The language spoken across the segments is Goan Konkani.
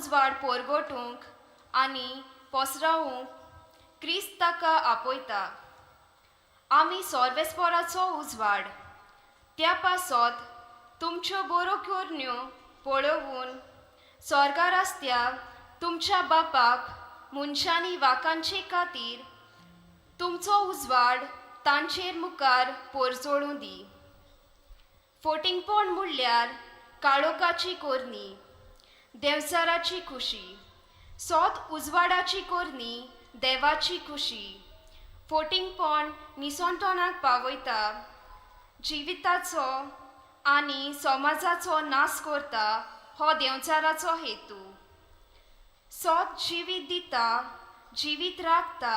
उजवाड पोरगोटूंक आनी पसरावूंक क्रिस्त ताका आपयता. आमी सोर्वेस्पोराचो उजवाड. त्या पासत तुमच्यो बऱ्यो करण्यो पळोवन स्वर्गार आसत्या तुमच्या बापाक मनशांनी वाकांचे खातीर तुमचो उजवाड तांचेर मुखार पोरजोळूं दी. फोटिंगपण म्हणल्यार काळोखाची कोरनी, देंवचाराची खुशी. सोत उजवाडाची कोरनी, देवाची खुशी. फोटिंगपण निसणटणाक पावयता, जिविताचो आनी समाजाचो नाश करता हो देंवचाराचो हेतू. सोत जिवीत दिता, जिवीत राखता,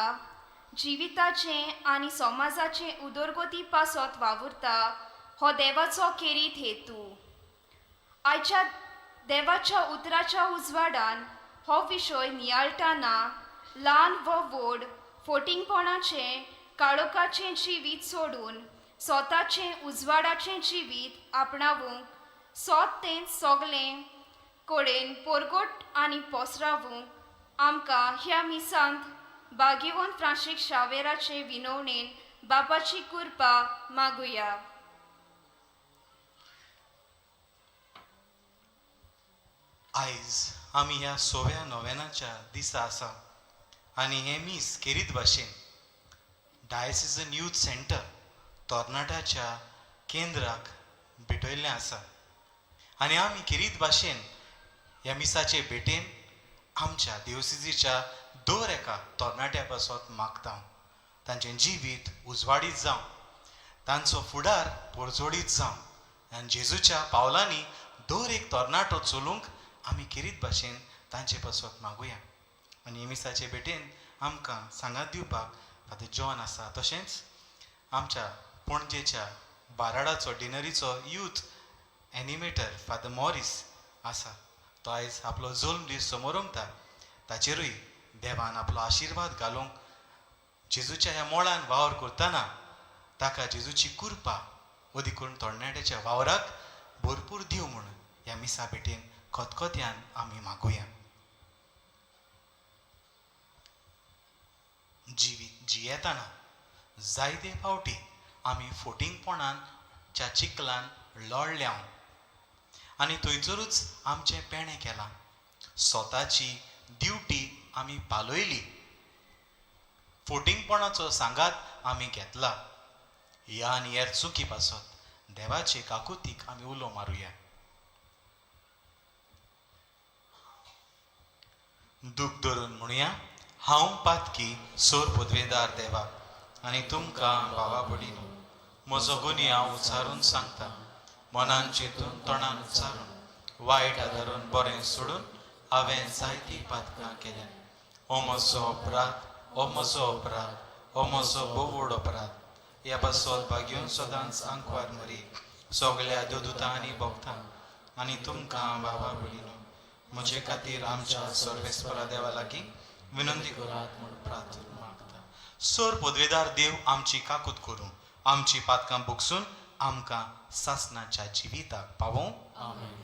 जिविताचें आनी समाजाचें उदरगती पासत वावुरता हो देवाचो खेरीत हेतू. आयच्या देवाच्या उतराच्या उजवाडान हो विशय नियाळटाना ल्हान व व्हड फोटिंगपणाचें काळोखाचें जिवीत सोडून स्वताचें उजवाडाचें जिवीत आपणावूंक सोत तें सगलें कडेन पोरगोट आनी पसरावूंक आमकां ह्या मिसांत भाग्यवंत फ्रांसीक शावेराचे विनवणेन बापाची कृपा मागुया. आयज आमी ह्या सोव्या नोव्यानाच्या दिसा आसा आनी हें मीस खेरीत भाशेन डायसिजन यूथ सेंटर तरणाट्याच्या केंद्राक भेटयल्लें आसा आनी आमी खेरीत भाशेन ह्या मिसाचे भेटेन आमच्या देवसिजीच्या दर एका तरणाट्या पासत मागता तांचें जिवीत उजवाडीत जावं, तांचो फुडार पोरजोडीत जावं आनी जेजूच्या पावलांनी दर एक तरणाटो चलूंक आमी खेरीत भाशेन तांचे पासत मागुया. आनी मिसाचे भेटेन आमकां सांगात दिवपाक फादर जॉन आसा, तशेंच आमच्या पणजेच्या बाराडाचो डिनरीचो यूथ एनिमेटर फादर मॉरीस आसा. तो आयज आपलो जल्म दीस समोरमता, ताचेरूय देवान आपलो आशिर्वाद घालूंक जेजूच्या ह्या मोळान वावर करतना ताका जेजूची कृपा अदीक करून तरणाट्याच्या वावराक भरपूर दिवं म्हूण ह्या मिसा भेटेन खतखत्यान आमी मागुया. जिवीत जियेतना जायते फावटी आमी फोटिंगपणान च्या चिखलान लोळ्ळ्या आनी थंयसरूच आमचें पेणें केलां. स्वताची ड्युटी आमी पालयली, फोटिंगपणाचो सांगात आमी घेतला. ह्या आनी हेर चुकी पासत देवाचे काकुतीक आमी उलो मारुया. दूख धरून म्हणुया, हांव पातकी सोर पदवेदार देवा आनी तुमकां भावा भयणीनो म्हजो गुन्यांव उच्चारून सांगता. मनान चिंतून तोंडान उच्चारून वायट आदारून बरें सोडून हांवें जायतीं पातकां केल्या. ओ म्हजो अपराध, ओ म्हजो अपराध, ओ म्हजो भोव अपराध. ह्या पासत भाग्योन सदांच आंकवार मरी सगल्या देवदुतां आनी भोगतां आनी तुमकां बाबा भयणीनो म्हजे खातीर आमच्या सर्वेस्परा देवा लागीं विनंती करात म्हूण प्रार्थना मागता. सर पदवेदार देव आमची काकूत करूं, आमची पातकां भोगसून आमकां सासणाच्या जिविताक पावोवं. आमेन.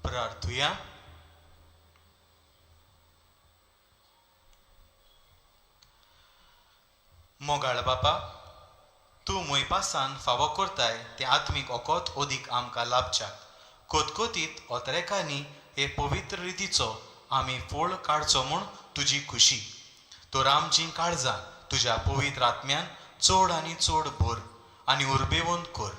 प्रार्थुया. मोगाळ बापा, तूं मोयपासान फावो करताय तें आत्मीक ओकोत ओदीक आमकां लाभच्याक कोतकोतीत ओतरेकांनी हे पवित्र रितीचो आमी फोळ काडचो म्हूण तुजी खुशी. तर आमचीं काळजां तुज्या पवित्र आत्म्यान चड आनी चड भर आनी उर्बेवंत कर.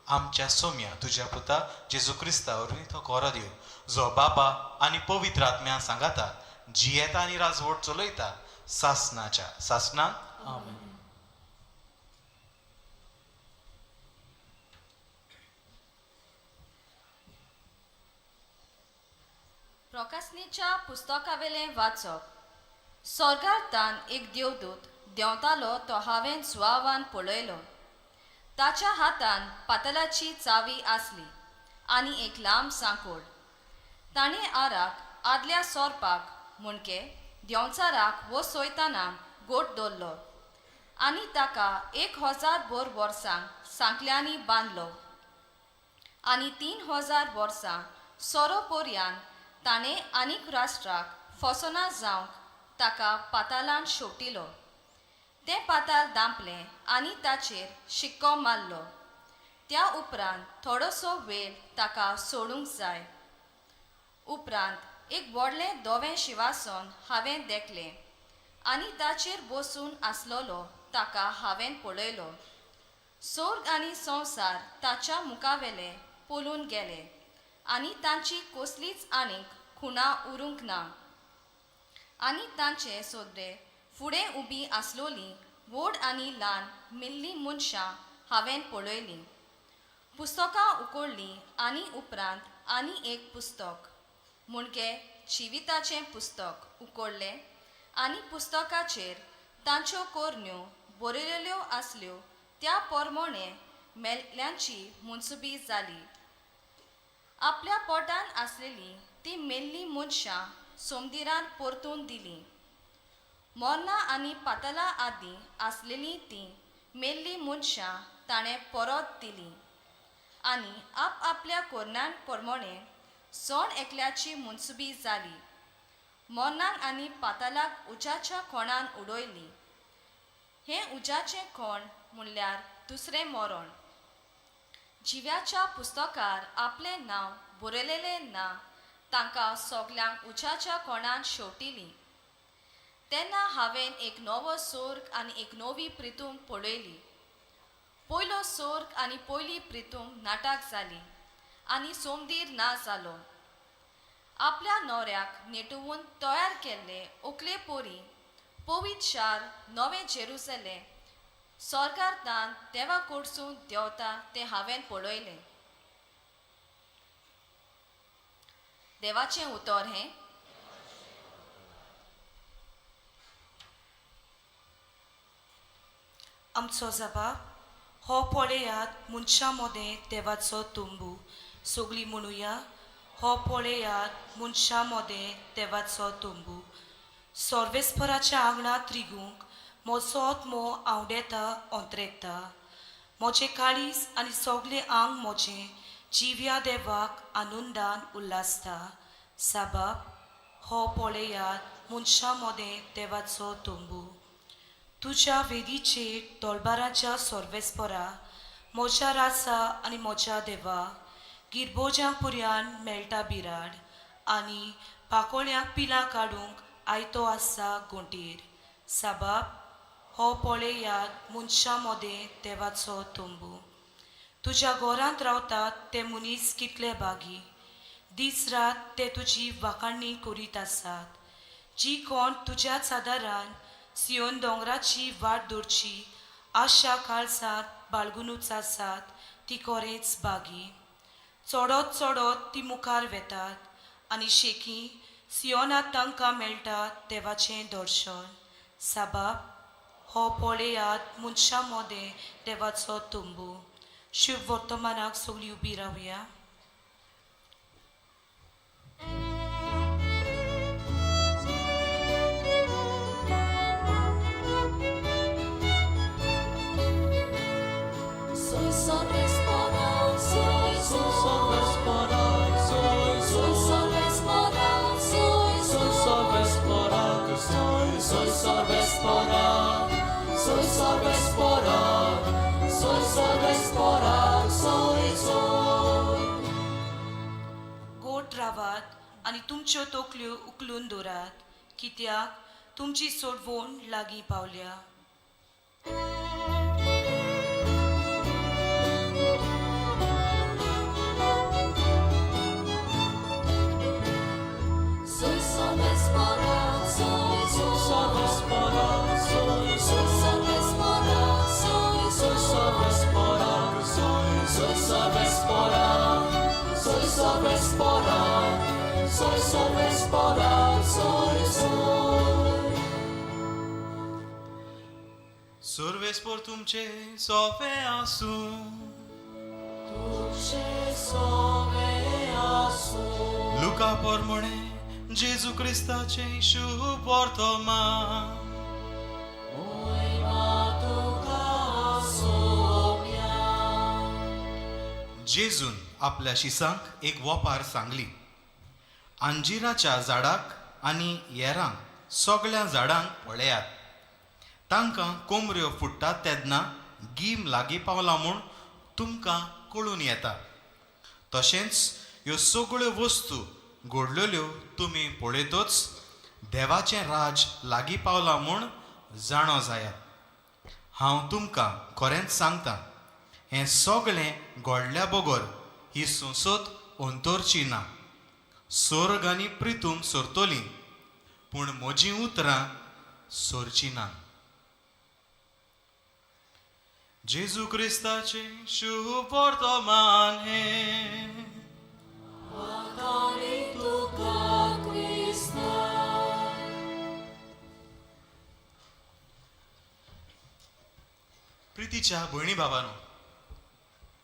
आमच्या सोम्या तुज्या पुता जेजू क्रिस्ता वरवीं तो कोरो दिव, जो बाबा आनी पवित्र आत्म्या सांगाता जियेता आनी राजवट चलयता सासनाच्या सासनाक. आमेन. प्रकासनीच्या पुस्तकावेलें वाचप. स्वर्गांतान एक देवदूत देंवतालो तो हांवें सुवावान पळयलो. ताच्या हातान पातलाची चावी आसली आनी एक लांब सांकोड. ताणें आराक आदल्या सोरपाक म्हणके देंवचाराक वो सोयताना गोट दवरलो आनी ताका 1000 बोर वर्सांक सांकल्यांनी बांदलो आनी 3000 वर्सां सोरो पोरयान ताणें आनीक राष्ट्राक फसोना जावंक ताका पातालान शेवटिलो. तें पाताल दांपलें आनी ताचेर शिक्को मारलो. त्या उपरांत थोडोसो वेळ ताका सोडूंक जाय. उपरांत एक व्हडलें धवें शिवासन हांवें देखलें आनी ताचेर बसून आसलेलो ताका हांवें पळयलो. स्वर्ग आनी संवसार ताच्या मुखावेले पळून गेले आनी तांची कसलीच आनीक खुणा उरूंक ना. आनी तांचे सोदरे फुडें उबी आसलोली व्हड आनी ल्हान मिल्ली मनशां हांवें पळयलीं. पुस्तकां उकडलीं आनी उपरांत आनी एक पुस्तक म्हणके जिविताचें पुस्तक उकडलें आनी पुस्तकाचेर तांच्यो कोरण्यो बरयलेल्यो आसल्यो त्या पोरमोणे मेल्ल्यांची मुनसुबी जाली. आपल्या पोटान आसलेली ती मेल्ली मनशां सोमदिरान परतून दिली. मोर्ना आनी पातला आदीं आसलेलीं तीं मेल्लीं मनशां ताणें परत दिलीं आनी आपआपल्या कोरनान पोरमोणे सण एकल्याची मुनसुबी जाली. मोर्नाक आनी पातालाक उज्याच्या खोणान उडयली. हें उज्याचें खोण म्हणल्यार दुसरें मरण. जिव्याच्या पुस्तकार आपलें नांव बरयलेलें ना तांकां सगल्यांक उज्याच्या कोणान शेवटिलीं. तेन्ना हांवें एक नवो सोर्ग आनी एक नवी प्रितूम पळयली. पयलो सोर्ग आनी पयली प्रितूम नाटक जाली आनी सोमदीर ना जालो. आपल्या न्हवऱ्याक नेटोवन तयार केल्ले ओकले पोरी पवित्र शार नवें जेरुसलें स्वर्गांतान देवा कडसून देंवता तें हांवें पळयलें. देवाचें उतर हें. आमचो जबाब हो पळयात मनशां मदें देवाचो तंबू. सगळीं म्हणुया, हो पळयात मनशां मदें देवाचो तंबू. सर्वेस्पराच्या आंगणांत रिगूंक म्हजो आत्मो आंवडेता अंतरेकता. म्हजें काळीज आनी सगळें आंग म्हजें जिव्या देवाक आनंदान उल्हासता. साबाब हो पळयात मनशां मदें देवाचो तंबू. तुज्या वेदीचेर तोलबाराच्या सर्वेस्परा म्हज्या राजा आनी म्हज्या देवा गिरबोज्यां पुर्यान मेळटा बिराड आनी पाकोळ्यांक पिलां काडूंक आयतो आसा गोंटीर. साबाब हो पळयात मनशां मदें देवाचो तंबू. तुज्या घरांत रावतात ते मनीस कितले बागी, दीस रात ते तुजी वाखाणणी करीत आसात. जी कोण तुज्याच आदारान सियोन दोंगराची वाट दवरची आशा काळजांत बाळगुनूच आसात ती कोरेच बागी. चडत चडत ती मुखार वेतात आनी शेकी सियोनात तांकां मेळटा देवाचें दर्शन. साबाब हो पळयात मनशां मदें देवाचो तंबू. शुभ वर्तमानाक सगळीं उबी रावया. Soy sorvespora, soy sorvespora, soy sorvespora, soy sorvespora, soy sorvespora, soy sorvespora, soy आनी तुमच्यो तकल्यो उखलून दवरात, कित्याक तुमची सोडवण लागीं पावल्या. Soy salve esperanza, soy Soy salve esperanza, soy salve esperanza, soy salve esperanza, soy salve esperanza, soy salve esperanza, soy salve esperanza, soy. सुरवेस्पोर तुमचे सोफे आसूं. तुझे सोवे आसूं. लुका पोरमोणे जेजू क्रिस्ताचें शुभ वर्तमान. मोहिमा तुका सोम्या. जेजून आपल्या शिसांक एक वोपार सांगली. अंजिराच्या झाडाक आनी येरांक सगळ्या झाडांक पळयात. तांकां कोमऱ्यो फुट्टात तेन्ना गीम लागीं पावला म्हूण तुमकां कळून येता. तशेंच ह्यो सगळ्यो वस्तू घडलेल्यो तुमी पळयतच देवाचें राज लागीं पावलां म्हूण जाणो जायात. हांव तुमकां खरेंच सांगता, हें सगळें घडल्या बगर ही संसद अंतरची ना. सोर्ग आनी प्रितूम सोरतली, पूण म्हजीं उतरां सोरचीं ना. जेजू क्रिस्ताचें शुभ वर्तमान हें. वातारी तुका क्रिस्ता. प्रितीच्या भयणी बाबानो,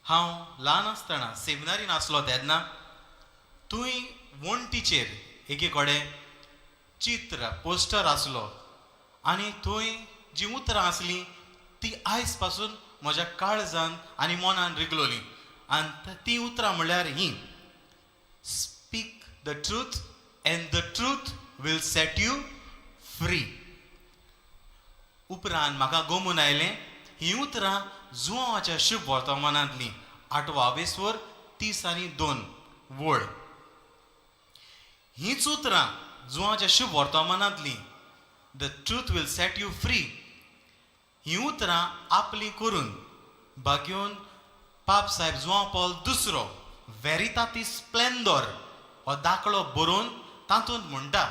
हांव ल्हान आसतना सेमिनारीन आसलो तेन्ना थंय वण्टीचेर एके कडेन चित्र पोस्टर आसलो आनी थंय जीं उतरां आसलीं ती आयज पासून म्हज्या काळजान आनी मनान रिगलोलीं. आनी तीं उतरां म्हणल्यार हीं: "Speak the truth and the truth will set you free." उपरांत म्हाका गोमून आयलें, हीं उतरां जुवाच्या शुभ वर्तमानांतलीं, आठवो आवेस्वर 32 वळ. हीच उतरां जुवाच्या शुभ वर्तमानांतलीं, "The truth will set you free", हीं उतरां आपलीं करून बागेवन पाप साहेब जुवांव पॉल दुसरो वेरिताती स्प्लेंदोर हो दाखलो बरोवन तातूंत म्हणटा.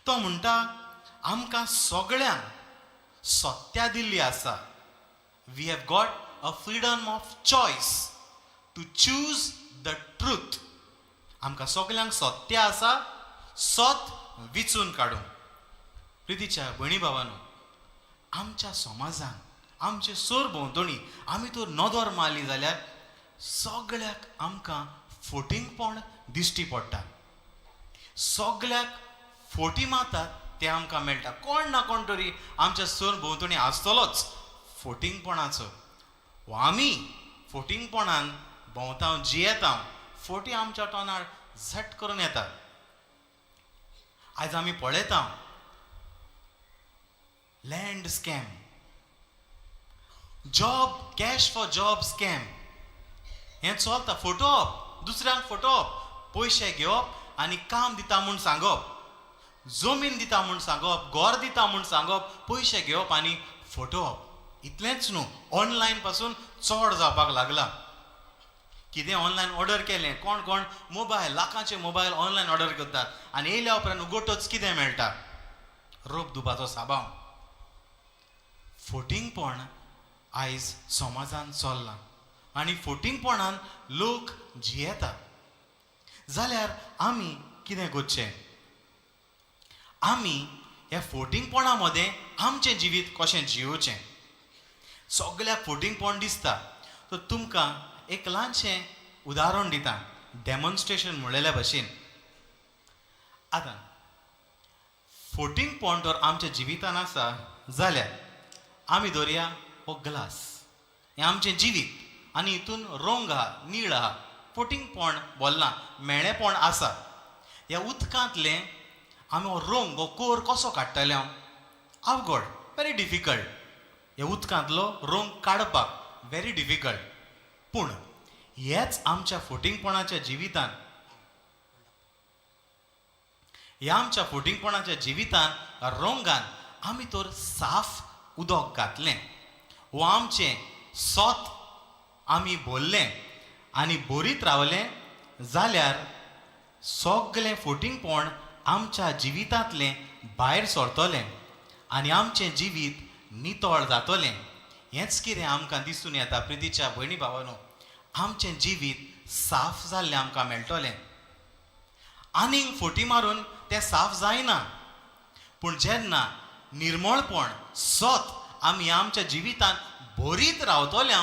तो म्हणटा, आमकां सगळ्यांक सत्या दिल्ली आसा. We have got a freedom of choice to choose the truth. आमकां सगल्यांक सत्य आसा सत विचून काडूंक. प्रितीच्या भयणी भावानो, आमच्या समाजान आमचे सोर भोंवतणी आमी तर नदर मारली जाल्यार सगळ्याक आमकां फोटिंगपण दिश्टी पडटा. सगळ्याक फोटी मारतात ते आमकां मेळटा. कोण ना कोण तरी आमच्या सोर भोंवतणी आसतलोच फोटिंगपणाचो. वा आमी फोटिंगपणान भोंवता, जियेता, फोटी आमच्या तोंडार झट करून येता. आयज आमी पळयता, land scam, job, cash for job scam हें चलता. फटोवप, दुसऱ्यांक फटोवप, पयशे घेवप आनी काम दिता म्हूण सांगप, जमीन दिता म्हूण सांगप, घर दिता म्हूण सांगप, पयशे घेवप आनी फटोवप. इतलेंच न्हू, ऑनलायन पासून चड जावपाक लागला. कितें ऑनलायन ऑर्डर केलें, कोण कोण मोबायल, लाखांचे मोबायल ऑनलायन ऑर्डर करतात आनी येयल्या उपरांत उगोटच कितें मेळटा? रोप धुवपाचो साबांव. फोटिंगपण आयज समाजान चल्लां आनी फोटिंगपणान लोक जियेतात. जाल्यार आमी कितें करचें? आमी ह्या फोटिंगपणा मदें आमचें जिवीत कशें जियोवचें? सगळ्याक फोटिंगपण दिसता. तर तुमकां एक ल्हानशें उदाहरण दिता, डेमॉन्स्ट्रेशन म्हणलेल्या भशेन. आतां फोटिंगपण जर आमच्या जिवितान आसा जाल्यार आमी धरया हो ग्लास, हें आमचें जिवीत आनी हितून रंग आहा, नीळ आहा, फोटिंगपण भरलां, मेळेपण आसा. ह्या उदकांतलें आमी हो रंग, हो कोर कसो काडटले? हांव अवघड, व्हेरी डिफिकल्ट. ह्या उदकांतलो रंग काडपाक व्हेरी डिफिकल्ट. पूण हेच आमच्या फोटिंगपणाच्या जिवितान ह्या आमच्या फटींगपणाच्या जिवितान रोंगान आमी तर साफ उदक घातलें वो आमचें सोत आमी बोल्लें आनी बोरीत रावलें जाल्यार सगलें फटींगपण आमच्या जिवितांतलें भायर सरतलें आनी आमचें जिवीत नितळ जातलें. हेंच कितें आमकां दिसून येता प्रितीच्या भयणी भावानो, आमचें जिवीत साफ जाल्लें आमकां मेळटलें. आनीक फटी मारून तें साफ जायना, पूण जेन्ना निर्मळपण सत आमी आमच्या जिवितांत भरीत रावतले,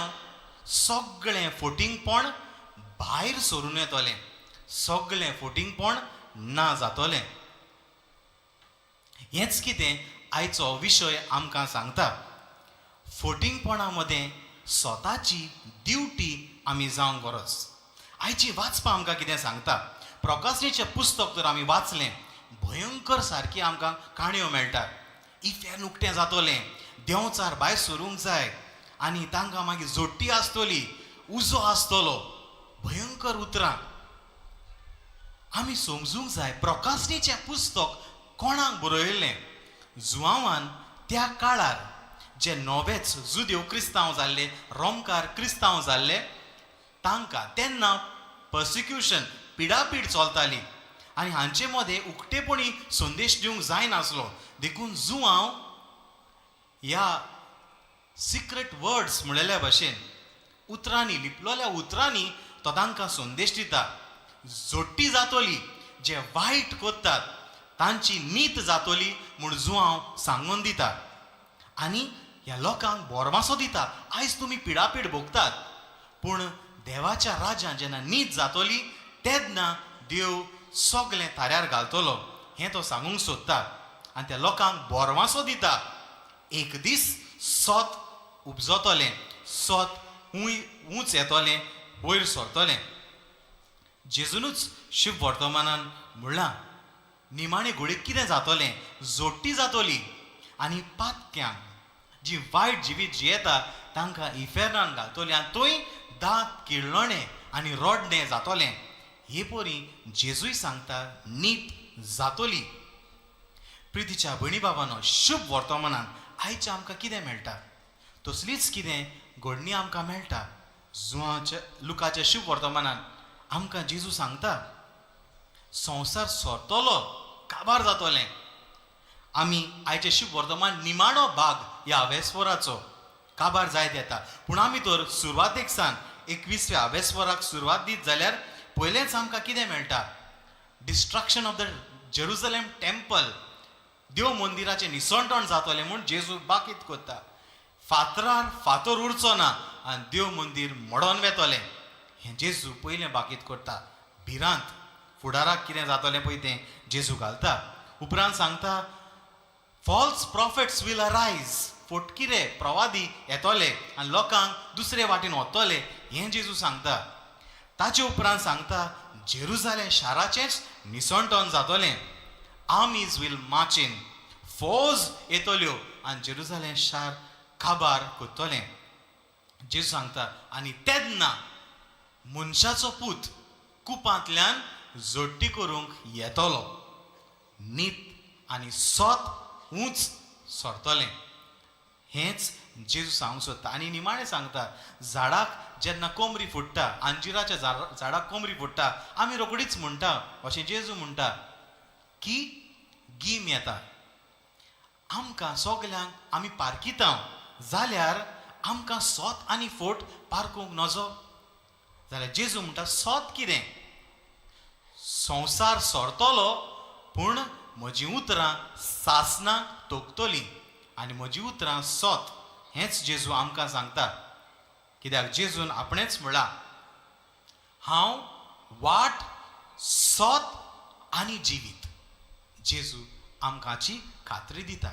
सगळें फटींगपण भायर सरून येतलें, सगळें फटींगपण ना जातलें. हेंच कितें आयचो विशय आमकां सांगता. फटींगपणा मदें स्वताची ड्युटी आमी जावंक गरज. आयची वाचपां आमकां कितें सांगता? प्रकाशनीचें पुस्तक जर आमी वाचलें, भयंकर सारकी आमकां काणयो मेळटात. इफेर्न उक्तें जातलें, देंवचार भायर सरूंक जाय आनी तांकां मागीर जोडटी आसतली, उजो आसतलो, भयंकर उतरां. आमी समजूंक जाय प्रकाशनीचें पुस्तक कोणाक बरयल्लें. जुआंवान त्या काळार जे नवेच जुदेव क्रिस्तांव जाल्ले, रोमकार क्रिस्तांव जाल्ले, तांकां तेन्ना पर्सिक्युशन पिडापीड चलताली आनी हांचे मदें उक्तेपणी संदेश दिवंक जायनासलो. देखून जुआंव ह्या सिक्रेट वर्ड्स म्हणलेल्या भशेन उतरांनी, लिपलोल्या उतरांनी तो तांकां संदेश दिता. जोडटी जातली, जे वायट करतात तांची नीत जातली म्हूण जुआंव सांगून दिता आनी ह्या लोकांक बोरमासो दिता. आयज तुमी पिडापीड भोगतात, पूण देवाच्या राज्यान जेन्ना नीत जातली तेन्ना देव सगलें थाऱ्यार घालतलो हें तो सांगूंक सोदता आनी त्या लोकांक बोरवासो दिता. एक दीस सत उपजतलें, सत उंच येतलें, वयर सरतलें. जेजूनच शिव वर्तमानान म्हणलां, निमाणे घोडयेक कितें जातलें? जोडटी जातली आनी पातक्यांक जी वायट जिवीत जियेता तांकां इफेर्नान घालतली आनी थंय दांत किळ्ळणें आनी रडणें जातलें. हे परी जेजूय सांगता नीत जातली. प्रितीच्या भयणी बाबानो, शुभ वर्तमानान आयचें आमकां कितें मेळटा? तसलीच कितें घडणी आमकां मेळटा. जुआच्या लुकाच्या शुभ वर्तमानान आमकां जेजू सांगता संवसार सरतलो, काबार जातलें. आमी आयचें शुभ वर्तमान निमाणो भाग ह्या अवेस्वराचो काबार जायत येता, पूण आमी तर सुरवातेक सान 21व्या अवेस्वराक सुरवात दीत जाल्यार पयलेंच आमकां कितें मेळटा? Destruction of the Jerusalem temple, देव मंदिराचें निसणटण जातलें म्हूण जेजू बाकीत करता. फातरार फातर उरचो ना आनी देव मंदीर मोडोन वेतलें हें जेजू पयलें बाकीत करता. भिरांत फुडाराक कितें जातलें पळय तें जेजू घालता. उपरांत सांगता फॉल्स प्रॉफेट्स will arise, फटकिरे प्रवादी येतले आनी लोकांक दुसरे वाटेन वतले हें जेजू सांगता. ताचे उपरांत सांगता जेरुजालेम शाराचेंच निसणटण जातलें, आर्मीज will March in, फौज येतल्यो आनी जेरुजालेम शार काबार करतलें जेजू सांगता. आनी तेन्ना मनशाचो पूत कुपांतल्यान जोडटी करूंक येतलो, नीत आनी सत उंच सरतलें हेंच जेजू सांगूंक सोदता. आनी निमाणें सांगता झाडाक जेन्ना कोमरी फुट्टा, अंजिराच्या झाडाक कोमरी फुट्टा, आमी रोखडीच म्हणटा अशें जेजू म्हणटा की गीम येता. आमकां सगल्यांक आमी पारखिता जाल्यार आमकां सोत आनी फोट पारखूंक नजो. जाल्यार जेजू म्हणटा सोत कितें? संवसार सरतलो पूण म्हजीं उतरां सासणां तोखतलीं आनी म्हजीं उतरां सोत हेंच जेजू आमकां सांगता. कित्याक जेजून आपणेंच म्हळां हांव वाट, सोत आनी जिवीत. जेजू आमकांची खात्री दिता.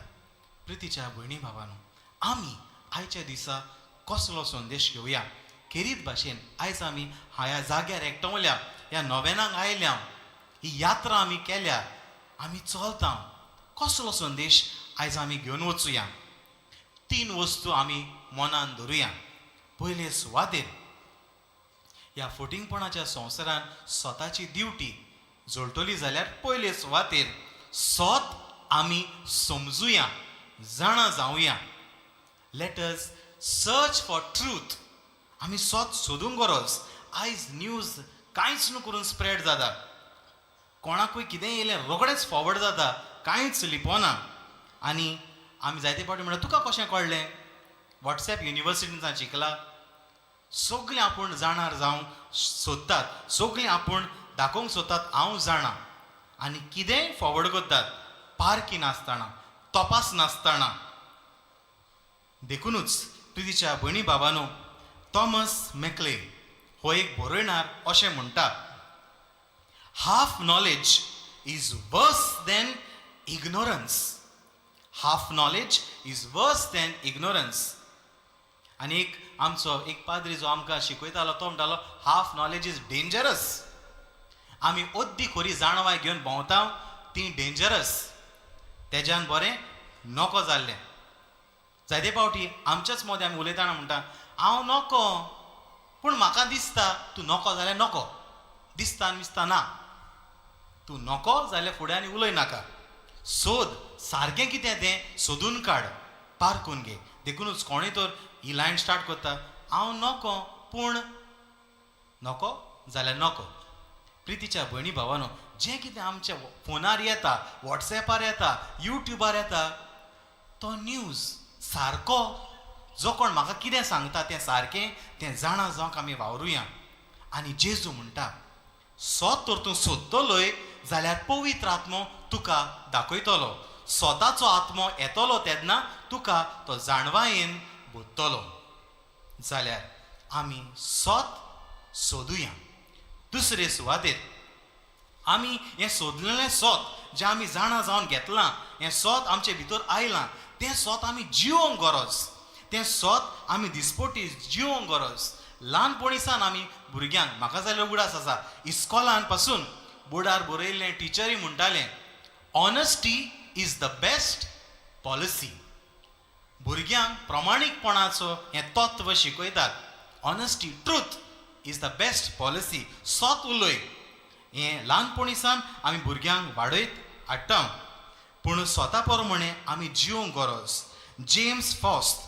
प्रितीच्या भयणी भावानो, आमी आयच्या दिसा कसलो संदेश घेवया? खेरीत भाशेन आयज आमी ह्या जाग्यार एकटवल्या, ह्या नोवेनाक आयल्या, ही यात्रा आमी केल्या, आमी चलता, कसलो संदेश आयज आमी घेवन वचुया? 3 वस्तू आमी मनान धरुया. पयले सुवातेर ह्या फटींगपणाच्या संवसारान स्वताची ड्युटी जोडटली जाल्यार पयले सुवातेर सोत आमी समजुया, जाणा जावया. Let us search for truth. आमी सोत सोदूंक गरज. आयज न्यूज कांयच न्हू करून स्प्रेड जाता. कोणाकूय कितेंय येयलें रोखडेंच फॉवर्ड जाता, कांयच लिपोना. आनी आमी जायते फावटी म्हणटा, तुका कशें कळ्ळें? वॉट्सॅप युनिवर्सिटीन शिकला. सगळें आपूण जाणार जावंक सोदतात, सगळें आपूण दाखोवंक सोदतात हांव जाणा, आनी कितेंय फॉवर्ड करतात पारखी नासतना, तपास नासतना. देखुनूच प्रितीच्या भयणी बाबानो, थॉमस मेकले हो एक बरयणार अशें म्हणटा, "Half knowledge is worse than ignorance. Half knowledge is worse than ignorance." आनी एक आमचो एक पाद्री जो आमकां शिकयतालो तो म्हणटालो, "Half knowledge is dangerous." आमी अद्दी खरी जाणवाय घेवन भोंवता ती डेंजरस. तेज्यान बरें नको जाल्लें. जायते फावटी आमच्याच मदें आमी उलयतना म्हणटा, हांव नको, पूण म्हाका दिसता. तूं नको जाल्यार नको. दिसता आनी दिसता ना. तूं नको जाल्यार फुडें आनी उलय नाका. सोद, सारकें कितें तें सोदून काड, पारखून घे. देखुनूच कोणूय तर ही लायन स्टार्ट करता, हांव नको, पूण नको जाल्यार नको. प्रितीच्या भयणी भावानो, जें कितें आमच्या फोनार येता, वॉट्सॅपार येता, युट्युबार येता, तो न्यूज सारको जो कोण म्हाका कितें सांगता तें सारकें तें जाणा जावंक आमी वावरुया. आनी जेजू म्हणटा, सोत तर तूं सोदतलोय जाल्यार पवित्र आत्मो तुका दाखयतलो. स्वताचो आत्मो येतलो तेन्ना तुका तो जाणवायेन भरतलो. जाल्यार आमी सोत सोदुया. दुसरे सुवातेर आमी हें सोदलेलें सोत जें आमी जाणा जावन घेतलां, हें सोत आमचे भितर आयलां, तें सोत आमी जिवोंक गरज. तें सोत आमी दिसपटी जिवोंक गरज. ल्हानपणीसान आमी भुरग्यांक, म्हाका जाल्यार उगडास आसा, इस्कॉलान पासून बोर्डार बरयल्लें, टिचरी म्हणटालें, "Honesty is the best policy." भुरग्यांक प्रमाणीकपणाचो हें तत्व शिकयतात. Honesty, truth is the best policy. सोत उलय हें ल्हानपणीसान आमी भुरग्यांक वाडयत हाडटा, पूण स्वता प्रमाणे आमी जिवंक गरज. जेम्स फॉस्त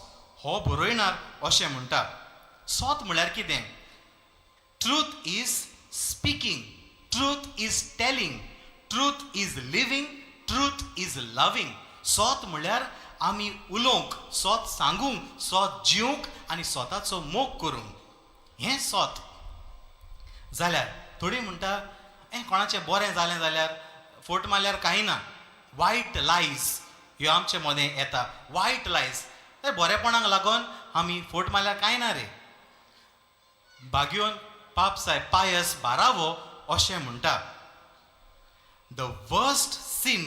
हो बरयणार अशें म्हणटा, सोत म्हळ्यार कितें? Truth is speaking, truth is telling, truth is living, truth is loving. सोत म्हळ्यार आमी उलोवंक, सोत सांगूंक, सोत जिवंक आनी स्वताचो मोग करूंक, हें सोत. जाल्यार थोडीं म्हणटा, हें कोणाचें बरें जालें जाल्यार फोट मारल्यार कांय ना. वायट लायज ह्यो आमचे मदें येता. वायट लायज, ते बरेपणाक लागून आमी फोट मारल्यार कांय ना रे. बागियोन पाप साहेब पायस बारावो अशें म्हणटा, "The worst sin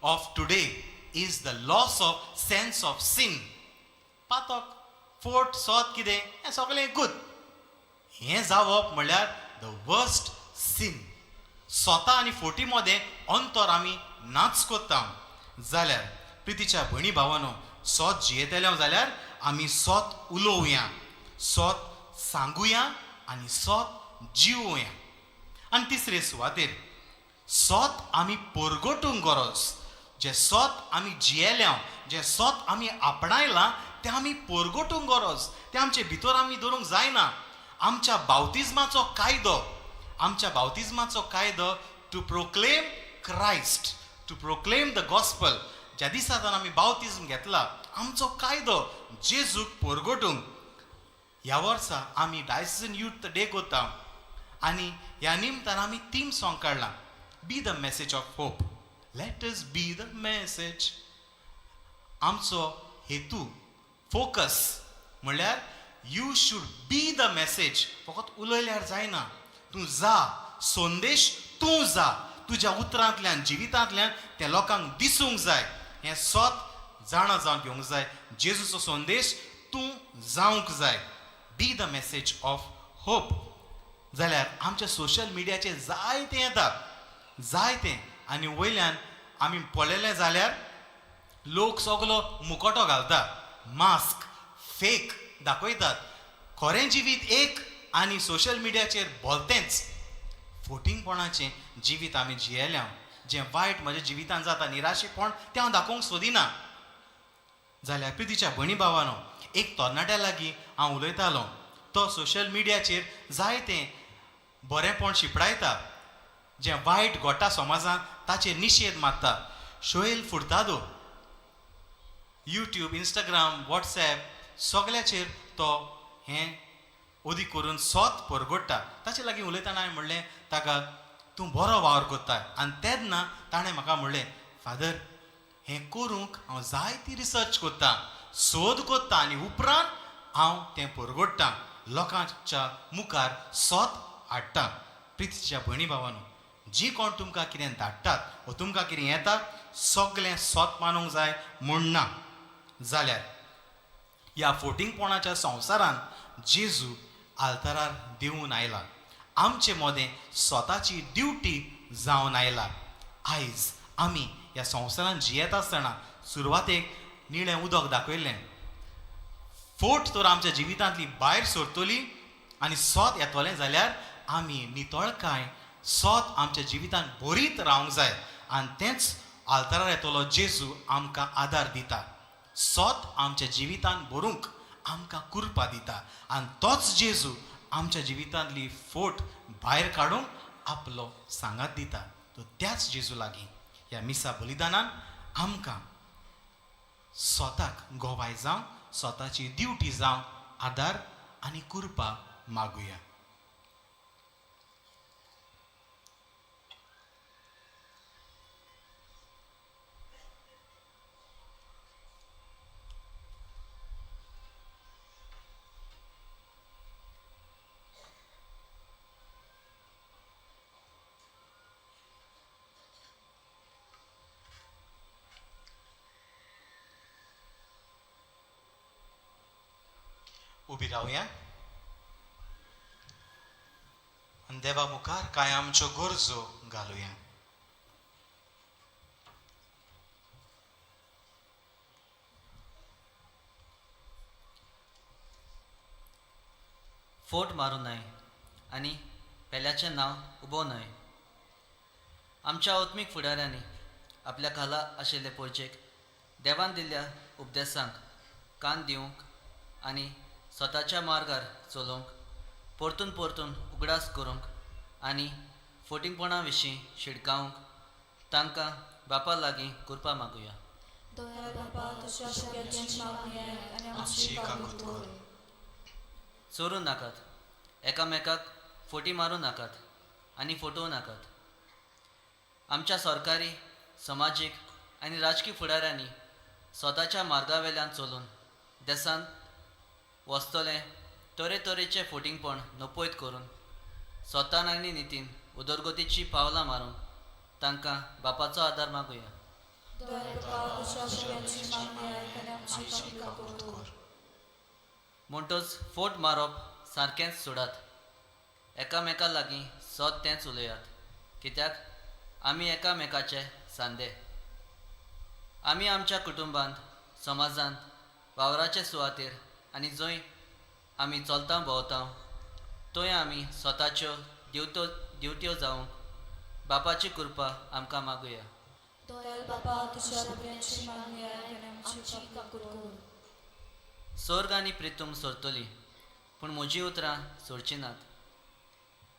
of today is the loss of sense of sin." पातक, फोट, सोत कितें हें सगळें एकूच. हें जावप म्हणल्यार the worst सीन. स्वता आनी फोटी मदें अंतर आमी नाच कोत्ता. जाल्यार प्रितीच्या भयणी भावानो, सोत जियेतले जाल्यार आमी सोत उलोवया, सोत सांगुया आनी सोत जिवोवया. आनी तिसरे सुवातेर सोत आमी परगटूंक गरज. जें सोत आमी जियेल्या, जें सोत आमी आपणायलां, तें आमी परगटूंक गरज. तें आमचे भितर आमी दवरूंक जायना. आमच्या बावतिज्माचो कायदो, आमच्या बावतिज्माचो कायदो, to proclaim Christ, to proclaim the gospel. ज्या दिसा आमी बावतिज्म घेतला, आमचो कायदो जेजूक परगटूंक. ह्या वर्सा आमी डायसिजन यूथ डे करता आनी ह्या निमतान आमी थीम सॉंग काडलां, "Be the message of hope." Let us be the message. आमचो हेतू, फोकस म्हणल्यार you should be the message. फकत उलयल्यार जायना. तूं जा, संदेश तूं जा. तुज्या उतरांतल्यान, जिवितांतल्यान तें लोकांक दिसूंक जाय. हें सोत जाणा जावन घेवंक जाय. जेजूचो संदेश तूं जावंक जाय. Be the message of hope. जाल्यार आमच्या सोशल मिडियाचेर जायतें येता, जायतें. आनी वयल्यान आमी पळयलें जाल्यार लोक सगलो मुकोटो घालता, मास्क, फेक दाखयतात. खरें जिवीत एक आनी सोशल मिडियाचेर भलतेंच. फोटिंगपणाचें जिवीत आमी जियेल्या. जें वायट म्हज्या जिवितांत जाता, निराशेपण तें हांव दाखोवंक सोदिना. जाल्यार प्रितीच्या भयणी भावानो, एक तरणाट्या लागीं हांव उलयतालो, तो सोशल मिडियाचेर जायतें बरेंपण शिंपडायता, जें वायट घडटा समाजांत ताचेर निशेध मारता. Shoel Furtado YouTube, Instagram, WhatsApp सगळ्याचेर तो हें ओदीक करून सोत परगडटा. ताचे लागीं उलयतना हांवें म्हणलें ताका, तूं बरो वावर करता. आनी तेन्ना ताणें म्हाका म्हणलें, फादर हें करूंक हांव जायती रिसर्च करता, सोद करता आनी उपरांत हांव तें परगडटा, लोकांच्या मुखार सोत हाडटा. प्रितीच्या भयणी भावानो, जी कोण तुमकां कितें धाडटात वो तुमकां कितें येता सगळें सोत मानूंक जाय म्हूण ना. जाल्यार ह्या फोटिंगपणाच्या संवसारांत जेजू आल्तारार देंवून आयला, आमचे मदें स्वताची ड्युटी जावन आयला. आयज आमी ह्या संवसारांत जियेता आसतना सुरवातेक निळें उदक दाखयल्लें, फोट तर आमच्या जिवितांतली भायर सरतली आनी सोत येतलें जाल्यार आमी नितळकाय सोत आमच्या जिवितांत बरीत रावंक जाय. आनी तेंच आल्तारार येतलो जेजू आमकां आदार दिता, सोत आमच्या जिवितांत भरूंक आमकां कुरपा दिता आनी तोच जेजू आमच्या जिवितांतली फोट भायर काडूंक आपलो सांगात दिता. तो त्याच जेजू लागीं ह्या मिसा बलिदानान आमकां स्वताक गोवाय जावंक, स्वताची ड्युटी जावंक आदार आनी कुरपा मागुया. उबी रावया आनी देवा मुखार कांय आमच्यो गरजो घालुया. फोट मारूं न्हय आनी पेल्याचें नांव उबो न्हय. आमच्या आत्मीक फुडाऱ्यांनी आपल्या खाला आशिल्ले पोरचेक देवान दिल्ल्या उपदेसांक कान दिवंक आनी स्वताच्या मार्गार चलोवंक परतून परतून उगडास करूंक आनी फोटिंगपणा विशीं शिडकावंक तांकां बापा लागीं कृपा मागुया. चोरूं नाकात, एकामेकाक फोटी मारूं नाकात आनी फटोवं नाकात. आमच्या सरकारी, समाजीक आनी राजकी फुडाऱ्यांनी स्वताच्या मार्गावेल्यान चलून देशांत वचतलें तरेतरेचें फोटिंगपण नपयत करून स्वतान आनी नितीन उदरगतीची पावलां मारूंक तांकां बापाचो आदार मागुया. म्हणटच फोट मारप सारकेंच सोडात, एकामेका लागीं सत तेंच उलयात, कित्याक आमी एकामेकाचे सांदे. आमी आमच्या कुटुंबांत, समाजांत, वावराचे सुवातेर आनी जंय आमी चलता भोंवता थंय आमी स्वताच्यो दिवट्यो जावंक बापाची कृपा आमकां मागुया. स्वर्ग आनी प्रितूम सोरतली पूण म्हजीं उतरां सोडचीं नात.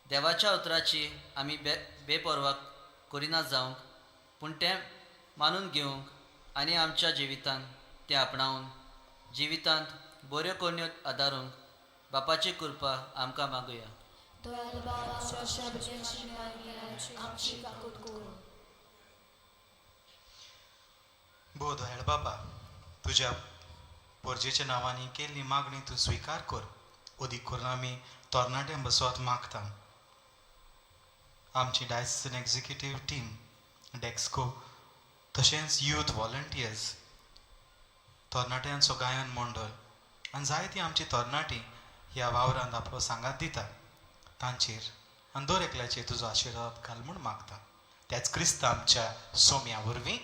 देवाच्या उतराची आमी बेपर्वा करिना जावंक, पूण तें मानून घेवंक आनी आमच्या जिवितांत तें आपणावन जिवितांत बऱ्यो करण्यो आदारूंक बापाची कृपा आमकां मागुया. भोव दयाळ बाबा, तुज्या पोरजेच्या नांवांनी केल्ली मागणी तूं स्विकार कर. अदीक करून आमी तरणाट्यां बसवत मागता. आमची डायसिसन एक्झिक्युटीव टीम, डेक्स्को, तशेंच यूथ व्हॉलंटियर्स, तरणाट्यांचो गायन मंडळ आनी जायतीं आमची तरणाटीं ह्या वावरांत आपलो सांगात दिता, तांचेर आनी दर एकल्याचेर तुजो आशिर्वाद घाल म्हूण मागता. त्याच क्रिस्त आमच्या सोम्या वरवीं.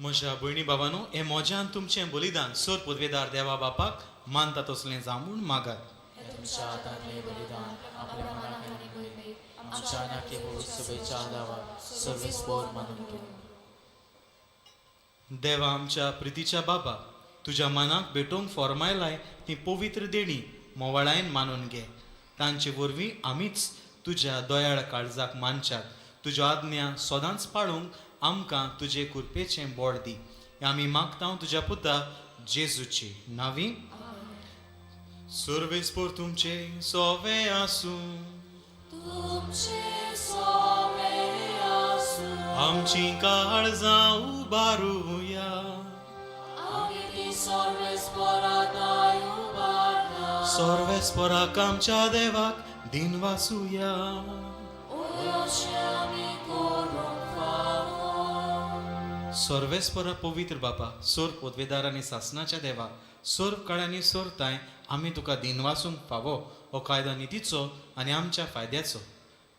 म्हज्या भयणी बाबांनो, हें म्हज्यान तुमचें बलिदान सोर पदवेदार देवा बापाक मानता तसलें जावं म्हूण मागात. हें तुमच्या हातांतलें बलिदान आपल्या मनाक आनी मोहिमेक आमच्या नाके सभेच्या आदावा सर्वेस्पोर मानून घेवं. देवा आमच्या प्रितीच्या बाबा, तुज्या मनाक भेटोवंक फॉर्मायलाय ती पवित्र देणी मोवाळायन मानून घे. तांचे वरवीं आमीच तुज्या दयाळ काळजाक मानच्याक तुज्यो आज्ञा सदांच पाळूंक आमकां तुजे कृपेचें बोड दी. आमी मागता तुज्या पुता जेजूची नावी. सर्वेस्पोर तुमचे सोवे आसूं. तुमचे सोवे आसूं. आमची काळजां उबारुया. आमी ती सर्वेस्पोरा उबारता. सर्वेस्पोराक आमच्या देवाक दिनवासुया. अशें आमी करूंक फावो. सर्वेस्परा पवित्र बापा, सोर पोदवेदार आनी सासनाच्या देवा, सोर काळांनी सोरताय आमी तुका दिनवासूंक फावो हो कायदो नितीचो आनी आमच्या फायद्याचो.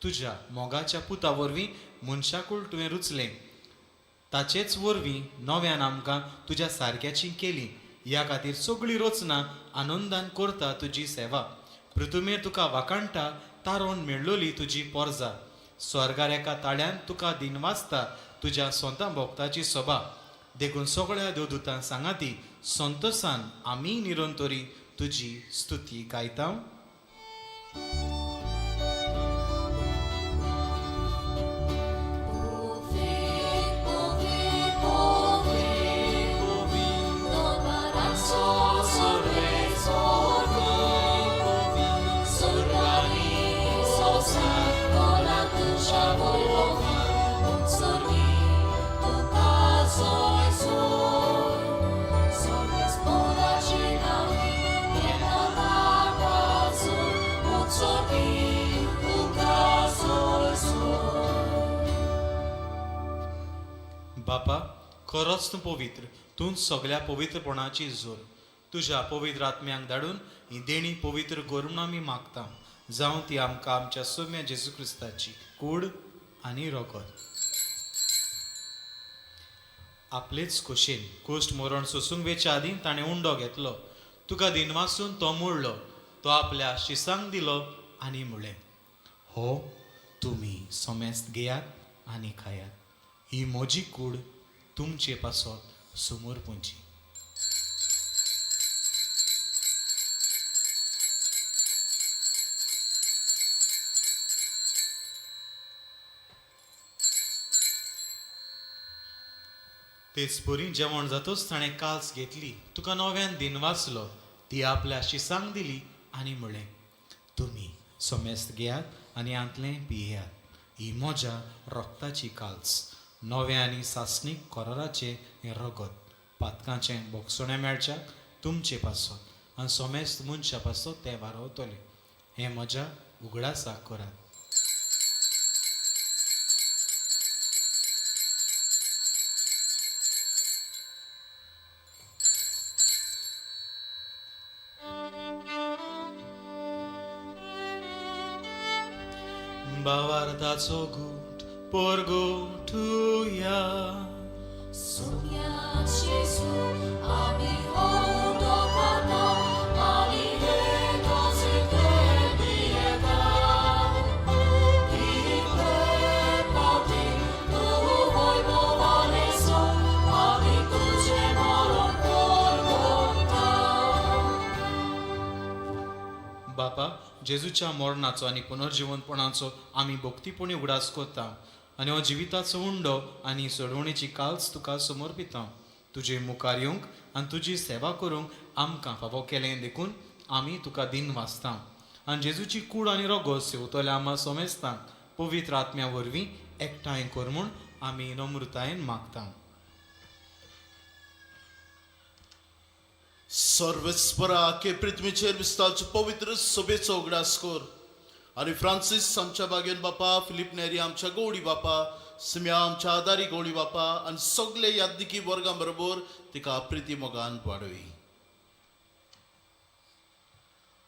तुज्या मोगाच्या पुता वरवीं मनशाकूळ तुवें रुचलें, ताचेच वरवीं नव्यान आमकां तुज्या सारक्याची केली. ह्या खातीर सगळी रचना आनंदान करता तुजी सेवा. पृथुमेर तुका वाखाणटा तारोन मेळ्ळोली तुजी पोरजा. स्वर्गार एका ताळ्यान तुका दिनवासता तुज्या सोंता भोक्ताची सोबा. देखून सगळ्या देवदूतां सांगाती संतोसान आमी निरंतरी तुजी स्तुती गायता. बापा, खरोच तूं पवित्र, तूं सगळ्या पवित्रपणाची जोर. तुज्या पवित्र आत्म्यांक धाडून ही देणी पवित्र करून आमी मागता, जावं ती आमकां आमच्या सोम्या जेजू क्रिस्ताची कूड आनी रोगत. आपलेच खोशेन कोश्ट मरण सोसूंक वेच्या आदीं ताणें उंडो घेतलो, तुका दिनवासून तो मोडलो, तो आपल्या शिसांक दिलो आनी म्हणलें, हो तुमी समेस्त घेयात आनी खायात, ही म्हजी कूड तुमचे पासत समोर पुंची. तेच परी जेवण जातूच ताणें काल्स घेतली, तुका नव्यान दिनवासलो, ती आपल्या शिसांक दिली आनी म्हणलें, तुमी समेस्त घेयात आनी हांतलें पियेयात, ही म्हज्या रोगताची काल्स, नव्या आनी सासणीक कोराराचें हें रगत, पातकांचें बोगसणें मेळच्याक तुमचे पासत आनी समेस्त मनशा पासत तें वारवतलें. हें म्हज्या उगडासाक करात. बावार्थाचो घूट पोरगोठुया. सोम्या जेजू आमी उंडो खाता आनी हे काळजेंतले पियेता. इतले फावटी तूं वैभवान आमी तुजें मरण परगट्टा. बापा, जेजूच्या मरणाचो आनी पुनर्जिवनपणाचो आमी भक्तीपणी उगडास करता आनी हो जिविताचो उंडो आनी सोडवणेची काल्स तुका समर्पिता. तुजे मुखार येवंक आनी तुजी सेवा करूंक आमकां फावो केलें देखून आमी तुका दिन वाचता आनी जेजूची कूड आनी रोगो सेवतल्या आमा समेस्तांक पवित्र आत्म्या वरवीं एकठांय कर म्हूण आमी नम्रतायेन मागता. सर्वेस्परा के पृथ्वीचेर विस्तारचो पवित्र सभेचो उगडास कर आनी फ्रांसीस आमच्या बागेन बापा, फिलीप नेरी आमच्या गौडी बापा, सिम्या आमच्या आदारी गौडी बापा आनी सगळे यादनिकी वर्गां बरोबर तिका प्रिती मोगान वाडोवी.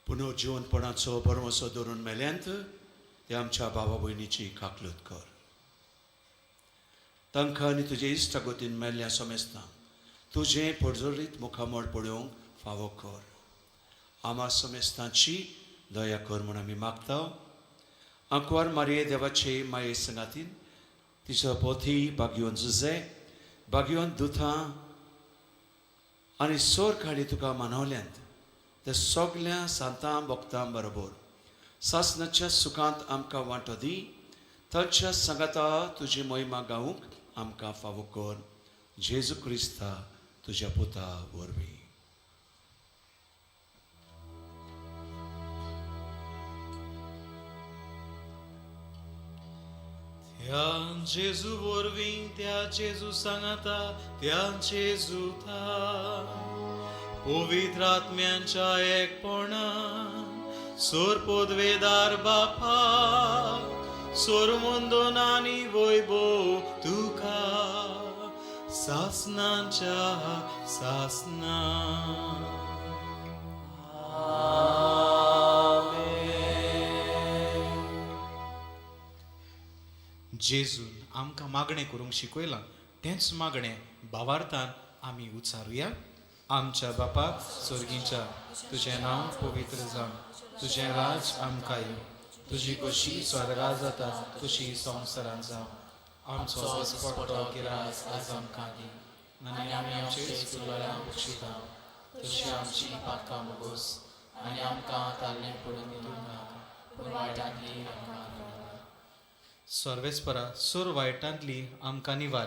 पुनर्जिवनपणाचो भरवंसो धरून मेल्यांत ते आमच्या भावा भयणीची काकलूत कर. तांकां आनी तुजे इश्टागतीन मेल्ल्या समेस्तांक तुजें परजळीत मुखामळ पळोवंक फावो कर. आमा समेस्तांची दया कर म्हूण आमी मागता. आंकवार मारये देवाचे माये संगातीन तिचो पोथी बागयोन जुजे बागयोन दुथां आनी सोर खाडी तुका मानवल्यांत ते सगल्या सांतां भक्तां बरोबर सासनाच्या सुखांत आमकां वांटो दी. तांच्या सांगाता तुजी मोहिमा गावूंक आमकां फावो कर. जेजू क्रिस्ता तुज्या पुता वरवीं. त्या जेजू वरवीं, त्या जेजू सांगाता, त्या जेजूता पवित्र आत्म्यांच्या एकपणान सोर पदवेदार बापा सोर आनी वैभव तुका सासनाच्या सासना. जेजून आमकां मागणें करूंक शिकयलां तेंच मागणें भावार्थान आमी उच्चारुया. आमच्या बापा स्वर्गीच्या, तुजें नांव पवित्र जावं, तुजें राज आमकां येवं, तुजी कशी स्वर्गा जाता तशी संवसारांत जावं. आमचो दिसपट्टो गिरास आज आमकां दी आनी आमी आमचे चुकलेल्यांक बक्षिता तशी आमची पातकां मुगोस आनी आमकां ताल्लें पडून दिवंक नाका पूण वायटांतली आमकां निवार. सर्वेस्परा सोर वायटांतली आमकां निवार.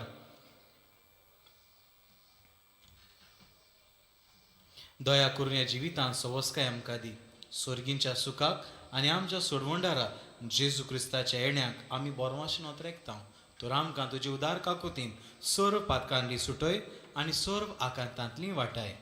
दया करून ह्या जिवितांत सवस्काय आमकां दी. स्वर्गींच्या सुखाक आनी आमच्या सोडवणदारा जेजू क्रिस्ताच्या येण्याक आमी बोरवाशेन ओतरेकता. तर आमकां तुजी उदार काकुतीन सर्व पातकांतली सुटय आनी सर्व आकांतांतली वाटाय.